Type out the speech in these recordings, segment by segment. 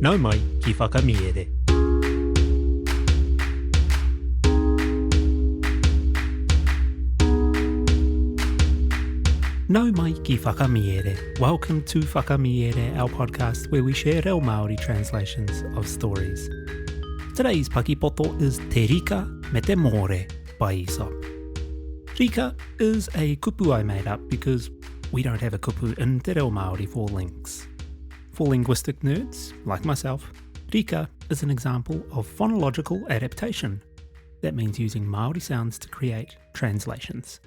Nau mai ki Whakamiere. Nau mai ki Whakamiere. Welcome to Whakamiere, our podcast where we share reo Māori translations of stories. Today's pakipoto is Te Rika me te Mōre by Aesop. Rika is a kupu I made up because we don't have a kupu in te reo Māori for lynx. For linguistic nerds, like myself, Rika is an example of phonological adaptation. That means using Māori sounds to create translations.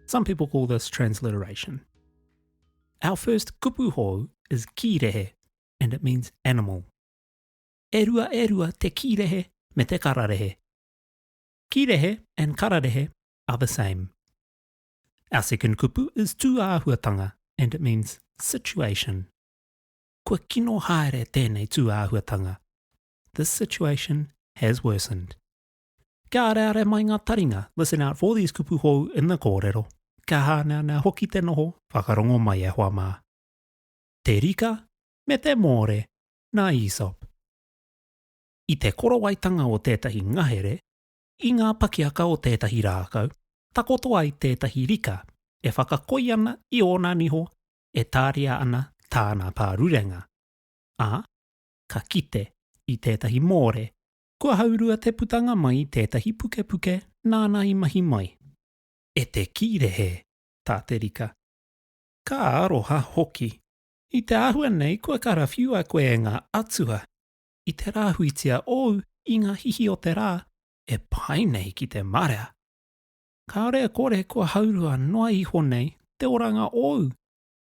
Some people call this transliteration. Our first kupu hou is kīrehe, and it means animal. E rua e rua te kīrehe me te kararehe. Kīrehe and kararehe are the same. Our second kupu is tūāhuatanga, and it means situation. Kua kino haere tēnei tūāhuatanga. This situation has worsened. Kia areare mai ngā taringa, listen out for these kupu hou in the kōrero. Kia hāneanea hoki te noho, whakarongo mai e hoa mā. Te rika me te mōre nā Aesop. I te korowaitanga o tētahi ngahere, i ngā pakiaka o tētahi rākau, takoto ai tētahi rika e whakakoi ana i ōna niho e tāria ana tāna pārurenga, ā, ka kite i tētahi mōre kua haurua te putanga mai i tētahi pukepuke nāna i mahi mai. E te kīrehe, tā te rika. Ka aroha hoki. I te āhua nei kua karawhiua koe e ngā atua. I te rāhuitia ōu i ngā hihi o te rā e pae nei ki te marea. Kāore e kore kua haurua noa iho nei te oranga ōu,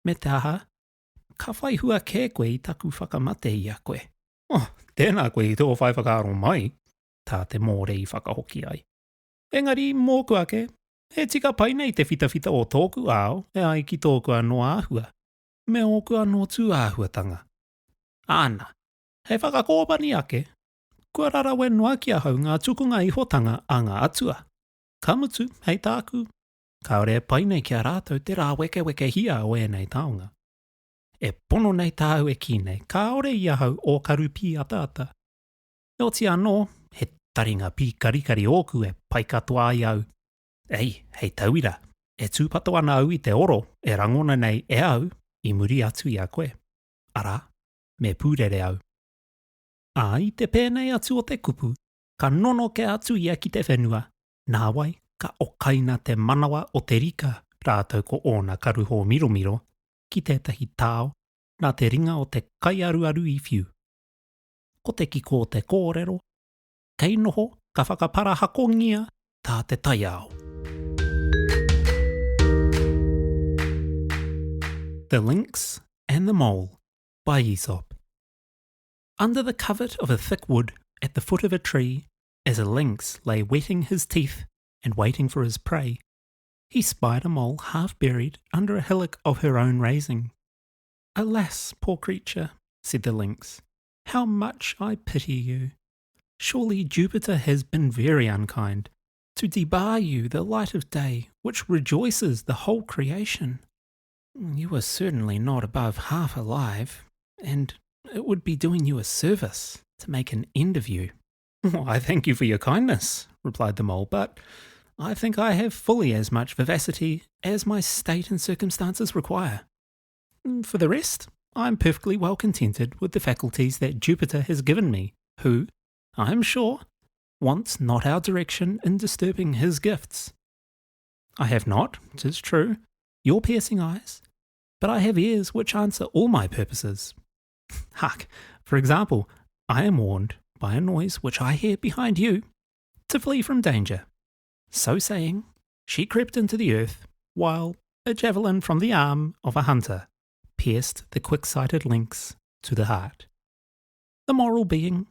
me te aha, ka whai hua kē koe i taku whakamate i a koe. Oh, tēnā koe i tō whai whakaaro mai, tā te mōre i whakahoki ai. Engari, mōku ake, he tika pai nei te whitawhita o tōku ao e ai ki tōku anō āhua, me ōku anō tūāhuatanga. Āna, hei whakakōpani ake, kua rarawe noa ki ahau ngā tukunga ihotanga a ngā atua. Ka mutu, hei tāku, kāore e pai nei ki a rātou te rāwekewekehia o ēnei taonga. E pono nei tāu e kī nei, kāore i ahau ō karu pīataata. Heoti anō, he taringa pīkarikari ōku e pai katoa ai au. Ei, hei tauira, e tūpato ana au i te oro e rangona nei e au i muri atu i a koe. Arā, me pūrere au. Ā, i te pēnei atu o te kupu, ka nonoke atu ia ki te whenua, nāwai ka okaina te manawa o te rika rātou ko ōna karu hōmiromiro ki tētahi tao nā te ringa o te kaiaruaru i whiu. Ko te kiko o te kōrero, kei noho ka whakaparahakongia tā te taiao. The Lynx and the Mole by Aesop. Under the covert of a thick wood, at the foot of a tree, as a lynx lay whetting his teeth and waiting for his prey, he spied a mole half buried under a hillock of her own raising. Alas, poor creature, said the lynx, how much I pity you. Surely Jupiter has been very unkind to debar you the light of day which rejoices the whole creation. You are certainly not above half alive, and it would be doing you a service to make an end of you. I thank you for your kindness, replied the mole, but I think I have fully as much vivacity as my state and circumstances require. For the rest, I am perfectly well contented with the faculties that Jupiter has given me, who, I am sure, wants not our direction in disturbing his gifts. I have not, 'tis true, your piercing eyes, but I have ears which answer all my purposes. Hark, for example, I am warned by a noise which I hear behind you to flee from danger. So saying, she crept into the earth, while a javelin from the arm of a hunter pierced the quick sighted lynx to the heart. The moral being,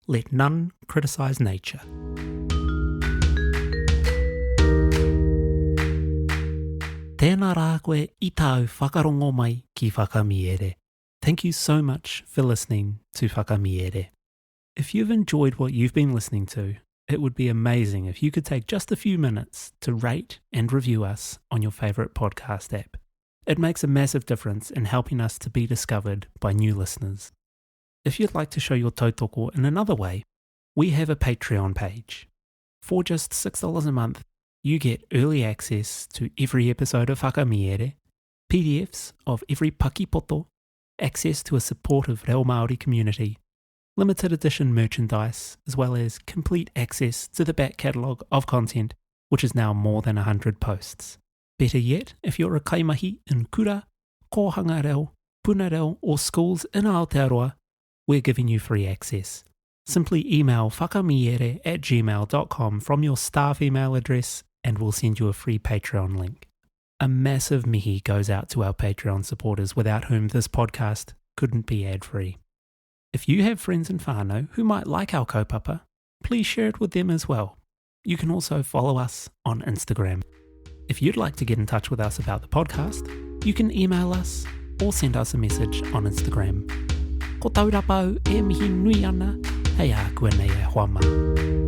let none criticize nature. Tēnā rā koe i tāu whakarongo mai ki Whakamiere. Thank you so much for listening to Whakamiere. If you've enjoyed what you've been listening to, it would be amazing if you could take just a few minutes to rate and review us on your favourite podcast app. It makes a massive difference in helping us to be discovered by new listeners. If you'd like to show your tautoko in another way, we have a Patreon page. For just $6 a month, you get early access to every episode of Whakamiere, PDFs of every pakipoto, access to a supportive Reo Māori community, limited edition merchandise, as well as complete access to the back catalogue of content, which is now more than 100 posts. Better yet, if you're a kaimahi in kura, kōhanga reo, puna reo, or schools in Aotearoa, we're giving you free access. Simply email whakamiere at gmail.com from your staff email address and we'll send you a free Patreon link. A massive mihi goes out to our Patreon supporters without whom this podcast couldn't be ad-free. If you have friends and whānau who might like our kaupapa, please share it with them as well. You can also follow us on Instagram. If you'd like to get in touch with us about the podcast, you can email us or send us a message on Instagram. Ko taurapa au e mihi nui ana, hei ākuanei e hoa mā.